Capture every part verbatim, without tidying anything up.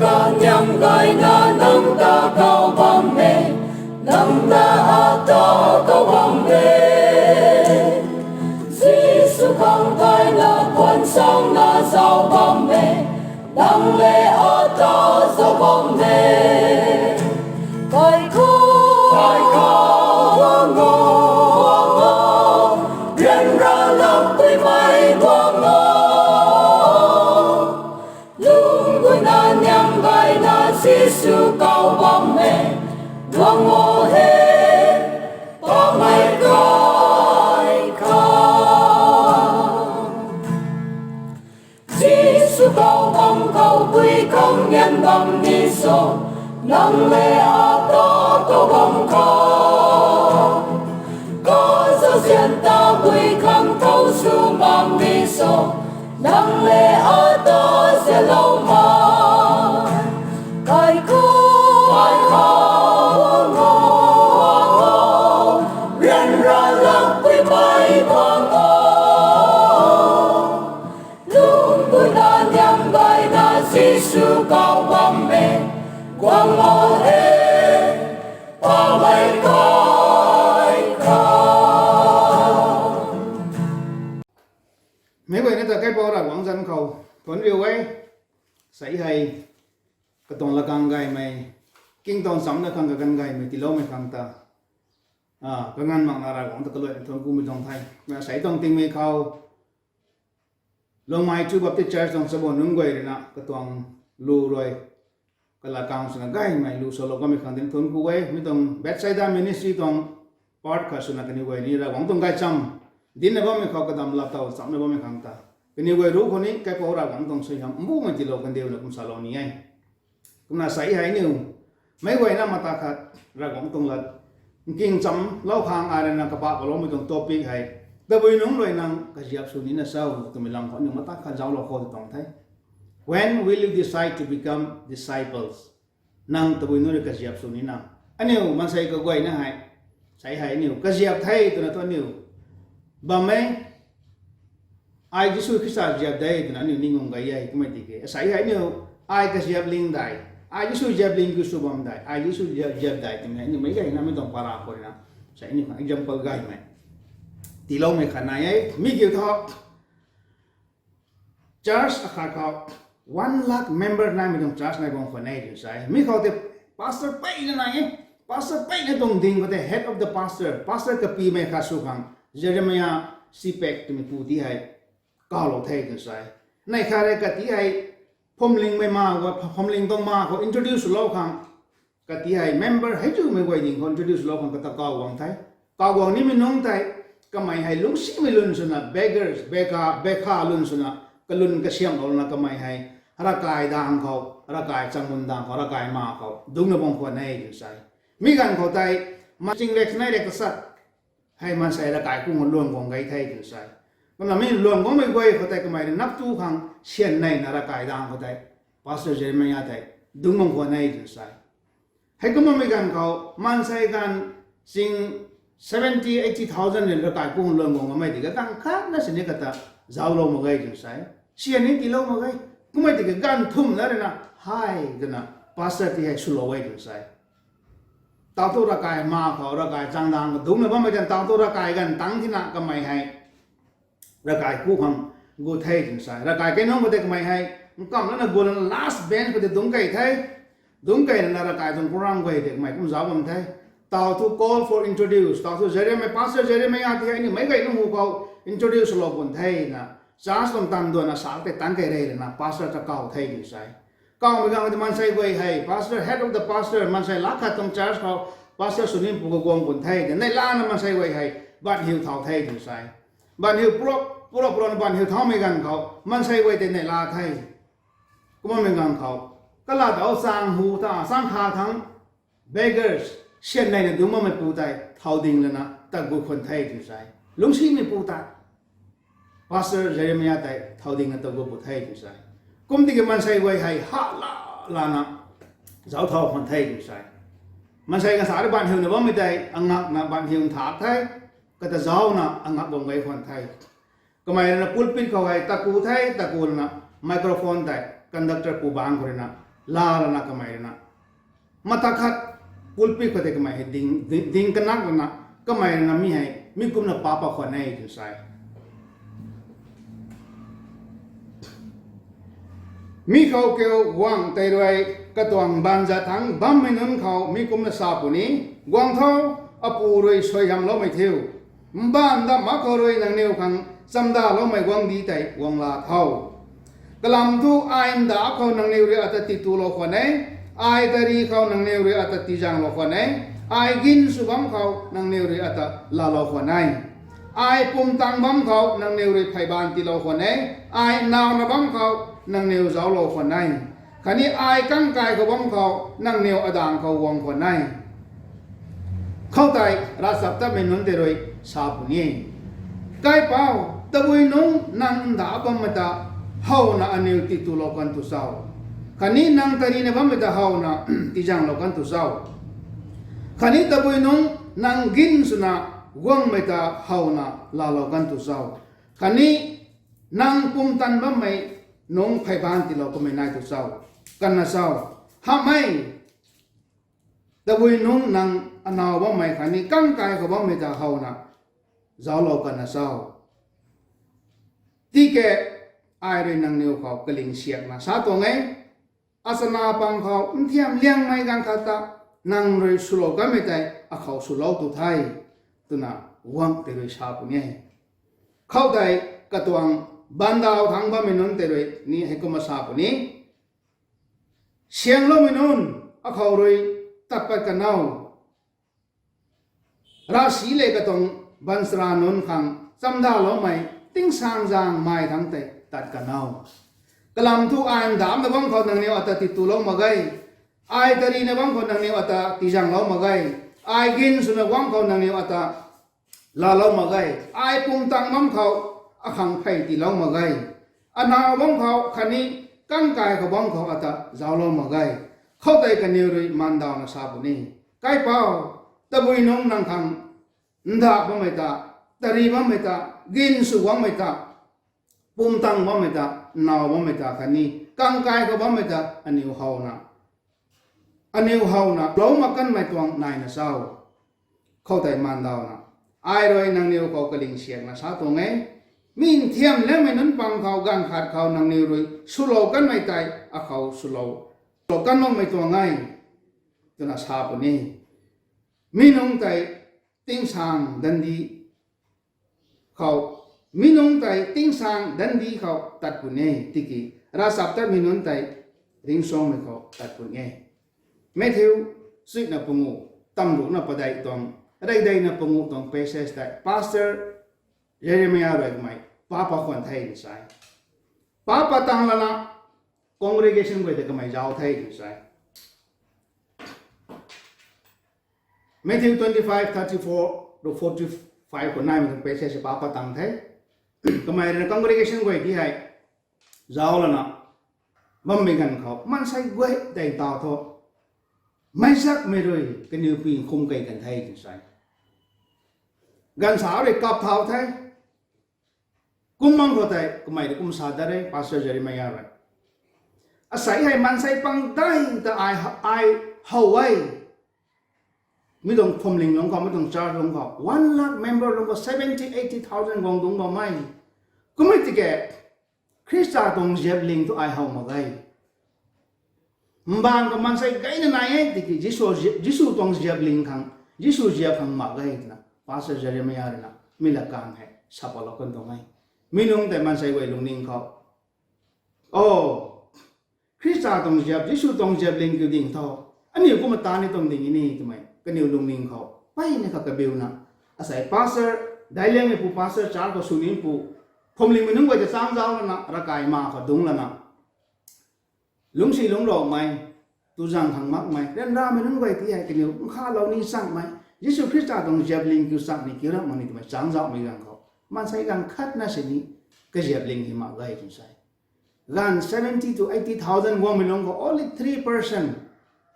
Niam gayna nang ta kau bam e, nang ta ata kau bam e. Jisu khang thaina khwan sangna zau bam e, nang le ata zau bam e. Kai khou, kai khou, guang o, guang o, ryanra lak puimei guang o. Lungc guna niam gayna Jisu kau bam e, guang o he, pamei kai khou. Jisu kau bam khou pui khang nian bam ni so, nang le ata kau bam khou. Kazauzian ta pui khang thau sw bam ni so, nang le ata zialou ma. Kai khou, kai khou, guang o, guang o, ryanra lak puimei guang o. Lungc guna niam gayna Jisu kau bam e, guang o he, pamei kai khou. Meic guayna ta kaipouc Ravguangc zanc khou thuanc riu e. Sei hei katuang lakang gaymei, kingtuang chamna khang kaganv gaymei tiiloumei khang ta, a, kanganv makna Ravguangc ta kaluaina thuanc kumei tuang the. Na sei tuang tingmei khou Lungmei True Baptist Church tuang chabu nunc guay ruina katuang lu rui kalakang swna gaymei lu salou kamei khang dinc thuanc ku e. Mi tuang Bethsaida Ministry tuang part khat swna kaniw guay ni Ravguangc tuang gaychamv dincna bammei khou kadam laa tow chamna bammei khang ta kaniw guay ruc khou ni kaipouc Ravguangc tuang suaihiam mbumei tiilou kandiuna kum salou ni e. Kumna sei hei aniu meic guayna mata khat Ravguangc tuang lat nking chamlou khang ai ruina kapah kaloumei tuang topic hei, tabui nunc rui nang kaziap sw nina cho twmei lam khou aniu mata khat zauclou khou tw tuang the. When will you decide to become disciples? Nang tabui nunc rui kaziap sw nina? Aniu maansei kaguayna hei, sei hei aniu kaziap the twna thu aniu bam e. Ai Jisu Khrista ziap de twna aniu ning guang gay e, kummei tiki sei hei aniu ai kaziap ling dai, ai Jisu ziap ling kiu sw bam dai, ai Jisu ziap, ziap dai twmei aniu meic guayna mi tuang para khou ruina sei aniu khang example gaymei tiiloumei khat nai e. Mi kiu thu church akhat khou one lakh member naimei tuang church nai bam khwan e twna sa e. Mi khou tei pastor peyna nai e. Pastor peyna tuang ding khou tei head of the pastor, pastor kapimei khat sw khang Jeremiah Sipek twmei pu ti hei kaulou the twna sa e. Neih khat rui kati hei phuamlingmei ma khou, phuamling tuang ma khou introduce lou khang kati hei member hei zumei guay ding khou introduce lou khang kata kau guang the. Kau guang nimei nungc tei kamei hei lungcsimei lun swna beggars, bekha, bekha lun swna kalun kasiamhlouna kamei hei ravkai dang khou, ravkai changmun dang khou, ravkai ma khou dungcna bam khwan e twna sa e. Mi ganv khou tei maching rek nai rek ta sat hei maansei ravkai kung luan guang gay the twna sa e. Kumna mi luan guangmei guay khou tei kamei rui nap tu khang syan neina ravkai dang khou tei Pastor Jeremiah tei dungc bam khwan e twna sa e. Hei kumna mi ganv khou maansei ganv ching seventy, eighty thousand rui ravkai kung luan guang bammei tiki ganv khatna sini kata zauclou mak ge twna sa e. Syan ni tiilou mak ge. Kummei tiki ganv thumhna ruina hei twna pastor ti hei swlou e twna sa e. Tau thu ravkai ma khou, ravkai changdang khou dungcna bammei tan tau thu ravkai ganv tang thina kamei hei ravkai ku khang gu the twna sa e. Ravkai kei nunc khou tei kamei hei nkamlana gulana last bench khou tei dungc kei the. Dungc kei lana ravkai tuang program guay tei kamei kum zauc bam the. Tau thu call for introduce, tau thu Jeremiah, Pastor Jeremiah ti hei aniu meic guay nunc hu khou introduce lou pun thena church tuang tan duanna sa tei tang kei re lana pastor ta kau the twna sa e. Kaumei ganv khou tei maansei guay hei pastor, head of the pastor, maansei laa khat tuang church khou pastor sw nimei pu kaguang pun the tei neih lana maansei guay hei banhiu thau the twna sa e. Banhiu pura, pura, purana banhiu thaumei ganv khou maansei guay tei neih laa the. Kumna mi ganv khou kala tau chang hu ta, chang kha thangc beggars, syan neina dungc bammei pu tei thau ding lana ta gu khwan the twna sa e. Lungcsimei pu tei Pastor Jeremiah tei thau dingna ta gu pw the twna sa e. Kum tiki maansei guay hei ha la lana zauc thau khwan the twna sa e. Maansei ganv sa rui banhiuna bammei tei angakna banhiu nthak the, kata zaucna angak bam gay khwan the. Kamei ruina pulpit khou hei taku the, taku lana microphone tei conductor pu bangc khou ruina laa lana kamei rui na, mata khat pulpit khou tei kamei hei ding, ding, ding kanak lana, kamei rui na mi hei mi kumna pa pa khwan e tw sa e. Mi khou kiu guangc tei rui katuang baanv zat thangc bammei nunc khou mi kumna sa puni, guang tho, apu rui suaihiamloumei thiu. Mbaanv dam mak khou rui nangniw khang chamdaloumei guangcdic tei guang la tho. Kalam thu ai ndauh khou nangniw rui ata titulou khwan e, ai tari khou nangniw rui ata tizaenglou khwan e, ai gin sw bam khou nangniw rui ata laalou khwan e. Ai pumtan bam khou nangniw rui pheybaanv tiilou khwan e, ai nawna bam khou nangniw zauclou khwan e, khatni ai kangkai khou bam khou nangniw adaeng khou guang khwan e. Khoutei ravchaptatmei nunc tei rui sa puni, Kaipouc, tabui nungc nang ndauh bammei ta howna aniw titulou kan tu cho? Khatni nang tarina bammei ta howna tizaenglou kan tu cho? Khatni tabui nungc nang gin swna guangmei ta howna laalou kan tu cho? Khatni nang pumtan bammei nungc pheybaanv tiilou kamei nai tu cho? Kana cho? Hamhmei, tabui nungc nang anaw bammei khatni kangkai khou bammei ta howna zauclou kana cho? Tiki ai rui nangniw khou kaling siakna sa tuang e, achana pang khou nthiam liangmei ganv khat ta nang rui swlou kanmei tei akhou swlou tu the, twna guangc tei rui sa puni e. Khoutei katuang baanv zat thangc bammei nunc tei rui ni hei kumna sa puni, Siangloumei nunc, akhou rui tat pat kan o. Ravsic lev katuang baanchara nunc khang chamdaloumei tingsaengzaeng mei thangc tei tat kan o. Kalam thu ai ndauhna bam khou nangniw ata titulou mak ge, ai tarina bam khou nangniw ata tizaenglou mak ge, ai gin swna guang khou nangniw ata laalou mak ge, ai pumtan bam khou akhang phey tiilou mak ge, anaw bam khou khatni kangkai khou bam khou ata zauclou mak ge. Khoutei kaniw rui maandawna sa puni, Kaipouc, tabui nungc nang khang ndauh bammei ta, tari bammei ta, gin sw guangmei ta, pumtan bammei ta, naw bammei ta khatni kangkai khou bammei ta aniw howna, aniw howna lou mak kanmei tuang naina cho? Khoutei maandawna, Ai rui nangniw khou kaling siakna sa tuang e, mi nthiam liangmei nunc pang khou ganv khat khou nangniw rui swlou kanmei tei akhou swlou, swlou kan makmei tuang e, twna sa puni. Mi nunc tei tingsaeng dandi khou, mi nunc tei tingsaeng dandi khou tat puni e, tiki ravchaptatmei nunc tei ringcsuangmei khou tat puni e. Matthew chuihna panguh, tamruhna padeih tuang, reideina panguh tuang passage tei Pastor Jeremiah rui kamei pa pa khwan the tw sa e. Pa pa tang lana congregation guay tei kamei zauc the tw sa e. Matthew twenty-five, thirty-four to forty-five khou naimei tuang passage pa pa tang the. Kamei rui na congregation guay ti hei zauc lana bammei ganv khou maansei guay tei taw thu, meic zakmei rui kaniw pui nkhum key kan the tw sa e. Ganv sa rui kap thau the. Kum mang khou tei kamei rui kum sa dat e, Pastor Jeremiah rui, asei hei maansei pang dai ta ai, ai how e. Mi tuang phuamling lungc khou, mi tuang church lungc khou one lakh member lungc khou seventy, eighty thousand guang dungc bam e. Kummei tiki Khrista tuang ziapling thu ai how mak ge. Mbaanv khou maansei gayna nai e, tiki Jisu, Jisu tuang ziapling khang, Jisu ziap khang mak ge twna Pastor Jeremiah rui na mi latkaeng hei sa patlou kan tuang e. Mi nungc tei maansei guay lungning khou, o, Khrista tuang ziap, Jisu tuang ziapling kiu ding tho, aniu kumna taan ni tuang ding e ni twmei kaniw lungning khou peyna kha kabiuna, asei pastor, daic liangmei pu pastor church khou sw ni pu, phuamlingmei nunc guay ta changc zauc lana, ravkai ma khou dungc lana, lungcsi lungcloumei, tuzang khang makmei, ryanramei nunc guay ti hei kaniw nkhavlou ni changmei, Jisu Khrista tuang ziapling kiu chang ni kiu ram mak ni twmei changc zauhmei ganv khou, maansei ganv khatna sini kaziapling hei mak ge twna sa e. Ganv seventy to eighty thousand guangmei lungc khou only three percent,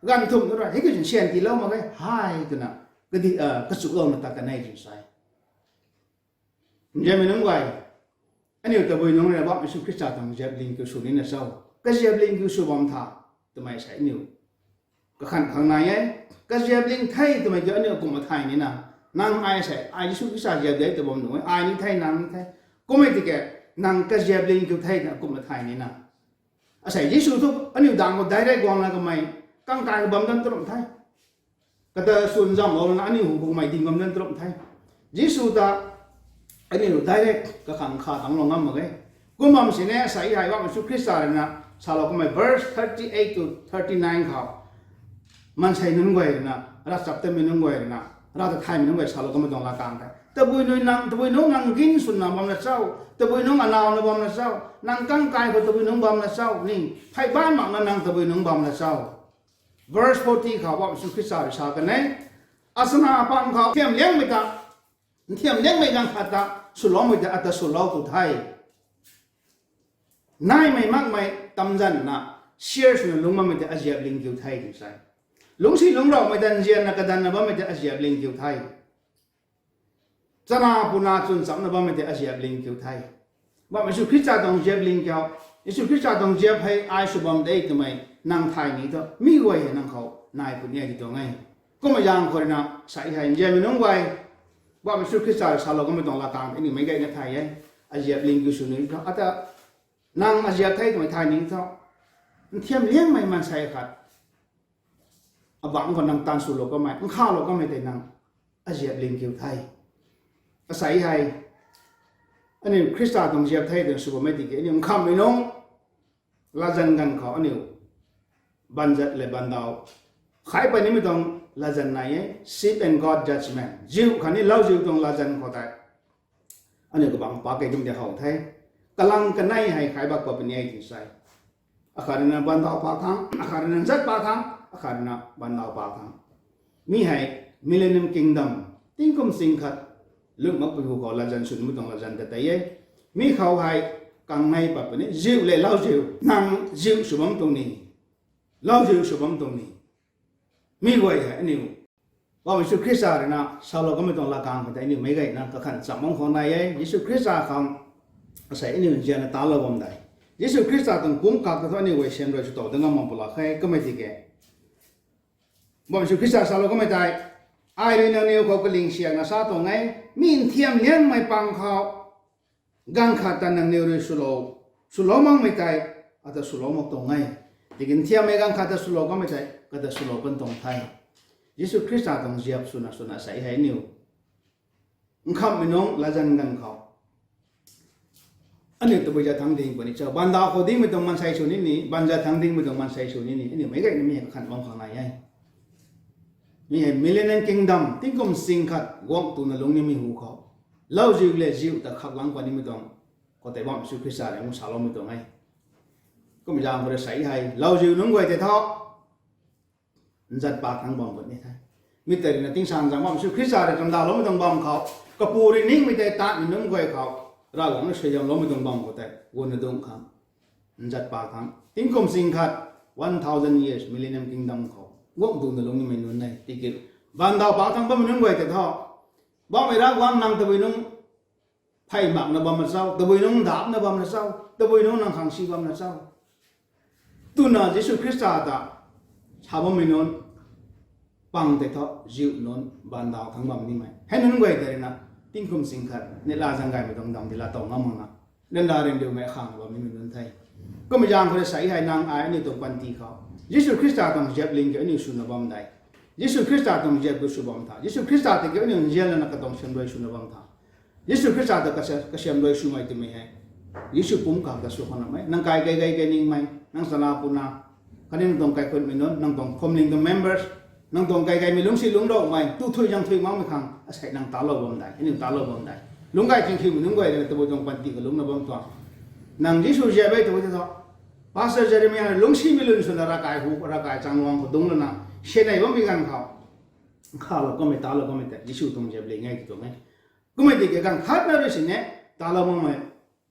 ganv thumh tu rui hei kiu sin syan tiilou mak ge hei twna, kadi, a, kachulouna tat kan e twna sa e. Nzianmei nunc guay, aniu tabui nungc rui na bam Jisu Khrista tuang ziapling kiu sw nina cho? Kaziapling kiu sw bam tha. twmei sei aniu kakhan khang nai e. Kaziap ling the twmei kiu aniu akumhna thay nina. Nang ai sei, ai Jisu Khrista ziap de tw bam nuh e, ai ni the, nang ni the. Kummei tiki, nang kaziap ling kiu the twna akumhna thay nina. Asei Jisu thu aniu dang khou direct guangna kamei kangkai bam dan tu ram the. Kata swn zamlou lana aniu hu kamei ding bam dan tu ram the. Jisu ta aniu direct kakhang kha tangclou ngam mak e. Kum bam sini sa hei Bam Jisu Khrista rui na salou kamei verse thirty-eight to thirty-nine khou, maansei nunc guay rui na, ravchaptatmei nunc guay rui na, rav ta thaymei nunc guay salou kamei tuang latkaeng the. Tabui nunc nang, tabui nunc nang gin swna bamna cho, tabui nunc anawna bamna cho, nang kangkai khou tabui nunc bamna cho ni, phey baih makna nang tabui nunc bamna cho. Verse forty khou Bam Jisu Khrista rui sa kan e, asana pang khou nthiam liangmei ta, nthiam liangmei ganv khat ta swloumei ta ata swlou tu the. Naimei makmei tamzanna, share swna lungc bammei tei aziap ling kiu the tw sa e. Lungcsi lungcraumei ta nzianna kadanna bammei tei aziap ling kiu the. Chana puna chwn chamna bammei tei aziap ling kiu the. Bam Jisu Khrista tuang ziap ling kiu, Jisu Khrista tuang ziap hei ai sw bam de twmei nang thay ni thu, mi guay hei nang khou nai puni e ti tuang e. Kummei zaeng khou rui na sa hei nzianmei nunc guay, Bam Jisu Khrista rui salou kamei tuang latkaeng aniu meic gayna thay e. Aziap ling kiu sw ni thu, ata nang aziap the twmei thay ni thu, nthiam liangmei maansei khat abangc khou nang tan swlou kamei, nkhavlou kamei tei nang aziap ling kiu the. Asei hei aniu Khrista tuang ziap the twna sw bammei tiki aniu nkhamhmei nunc latzan ganv khou aniu banzat le bandaw khai pat nimei tuang latzan nai e, sheep and goat judgment, ziu khatni lauziu tuang latzan khou tei aniu kabangc pak key kum de how the. Kalang kanei hei khai bak pat puni e tw sa e. Akhat rui na bandaw pak thangc, akhat rui na nzat pak thangc, akhat rui na bandaw pak thangc. Mi hei Millennium Kingdom, tingkum sing khat lungh makpui hu khou latzan sw nimei tuang latzan ta tei e. Mi khou hei kangnei pat puni, ziu le lauziu, nang ziu sw bam tuang ni, lauziu sw bam tuang ni. Mi guay hei aniu Bam Jisu Khrista rui na salou kamei tuang latkaeng khou tei aniu meic gayna kakhang cham bam khou nai e. Jisu Khrista khang asei aniu nzianna talou bam de. Jisu Khrista tuang pumc kak ta thu aniu guay siam rui sw tow da ngam mak pw lak khe kummei tiki, Bam Jisu Khrista salou kamei tei, ai rui nangniw khou kaling siakna sa tuang e, mi nthiam liangmei pang khou ganv khat ta nangniw rui swlou, swlou makmei tei ata swlou mak tuang e. Tiki nthiammei ganv khat ta swlou kamei tei kata swlou kan tuang the. Jisu Khrista tuang ziap swna swna sa hei aniu nkhamhmei nunc latzan ganv khou aniu tabui zat thangc ding puni cho? Bandaw khou dingmei tuang maansei sw nini, banzat thangc dingmei tuang maansei sw nini, aniu meic gayna mi hei kakhang bam khang nai e. Mi hei Millennium Kingdom, tingkum sing khat guangc tuna lungc nimei hu khou, lauziu le ziu ta khaklang pat nimei tuang khou tei Bam Jisu Khrista rui ngu saloumei tuang e. Kummei zaeng khou rui sa hei lauziu nunc guay tei thu nzat pak thangc bam puni the. Mi tei rui na tingsaengzaeng Bam Jisu Khrista rui chamdaloumei tuang bam khou, kapu rui ningmei tei tatmei nunc guay khou, Ravguangc rui suaihiamloumei tuang bam khou tei guangna dungc khang, nzat pak thangc, tingkum sing khat, one thousand years Millennium Kingdom khou guangc tuna lungc nimei nunc e. Tiki bandaw pak thangc bammei nunc guay tei thu, Bauhmei Ravguangc, nang tabui nunc phey makna bamna cho, tabui nunc ndapna bamna cho, tabui nunc nang khang si bamna cho twna Jisu Khrista ta sa bammei nunc pang tei thu ziu nunc bandaw thangc bam nimei hei nunc guay tei rui na tingkum sing khat neihla zaeng gaymei tuang dam di laa tow ngam makna, nanda rindiumei khang bam nimei nunc the. Kummei zaeng khou rui sa hei nang ai aniu tuang panty khou Jisu Khrista tuang ziap ling kiu aniu swna bam de. Jisu Khrista tuang ziap kiu sw bam tha, Jisu Khrista tei kiu aniu nzian lana katuang siam rui swna bam tha. Jisu Khrista ta kasiam, kasiam rui swmei twmei hei Jisu pumc kak ta sw khang ramei, nang kai gay gay kai ningmei, nang chana puna, khatni nang tuang kaikhunmei nunc, nang tuang phuamling tuang members, nang tuang kai gaymei lungcsi lungcraumei, tu thui zang thui makmei khang asei nang talou bam de, aniu talou bam de. Lungc gay chingkhiumei nunc guay rui na tabui tuang panty khou lungcna bam tuang. Nang Jisu ziap e tabui tei thu, Pastor Jeremiah rui lungcsimei lun swna ravkai hu, ravkai changluang khou dungc lana sianei bammei ganv khou, nkhavlou kamei, talou kamei tei Jisu tuang ziap ling e ti tuang e. Kummei tiki ganv khatna rui sini talou makmei,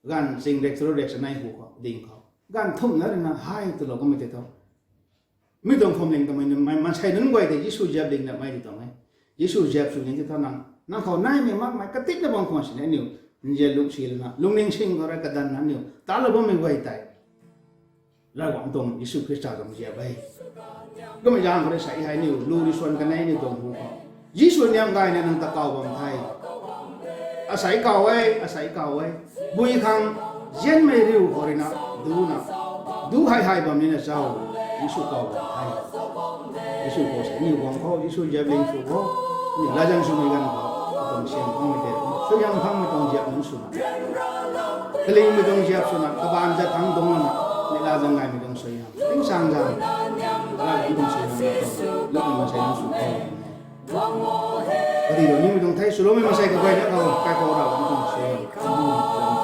ganv ching rek charuk rek chanei hu khou ding khou, ganv thumhna rui na hei twlou kamei tei thu, mi tuang phuamling twmei nunc, maansei nunc guay tei Jisu ziap ling namei ti tuang e. Jisu ziap sw ni ti thu nang, nang khou naimei makmei katitna bam khwan sini aniu nzian lungcsi lana lungning sing khou rui kadanna aniu talou bammei guay tei Ravguangc tuang Jisu Khrista tuang ziap e. Kumna zaeng khou rui sa hei aniu lu rui suan kanei ni tuang hu khou, Jisu niam gayna nang ta kaw bam the. Asei kaw e, asei kaw e. Bui khang zianmei riu khou rui na, duna, du hei hei bam nina zauc, Jisu kaw bam the. Jisu khou sa aniu guang khou, Jisu ziap ling sw khou, ni latzan swmei ganv khou, katuang siam khangmei tei, suaihiam khangmei tuang ziap nunc swna, kalingmei tuang ziap swna, kabaanc zat thangc dungc lana, ni latzan gaymei tuang suaihiam, tingsaengzaeng, Ravguangc tuang suaihiam, lukmei maansei nunc sw khou, kadi lou nimei tuang the, swloumei maansei kaguayna khou, kaikhou Ravguangc tuang suaihiam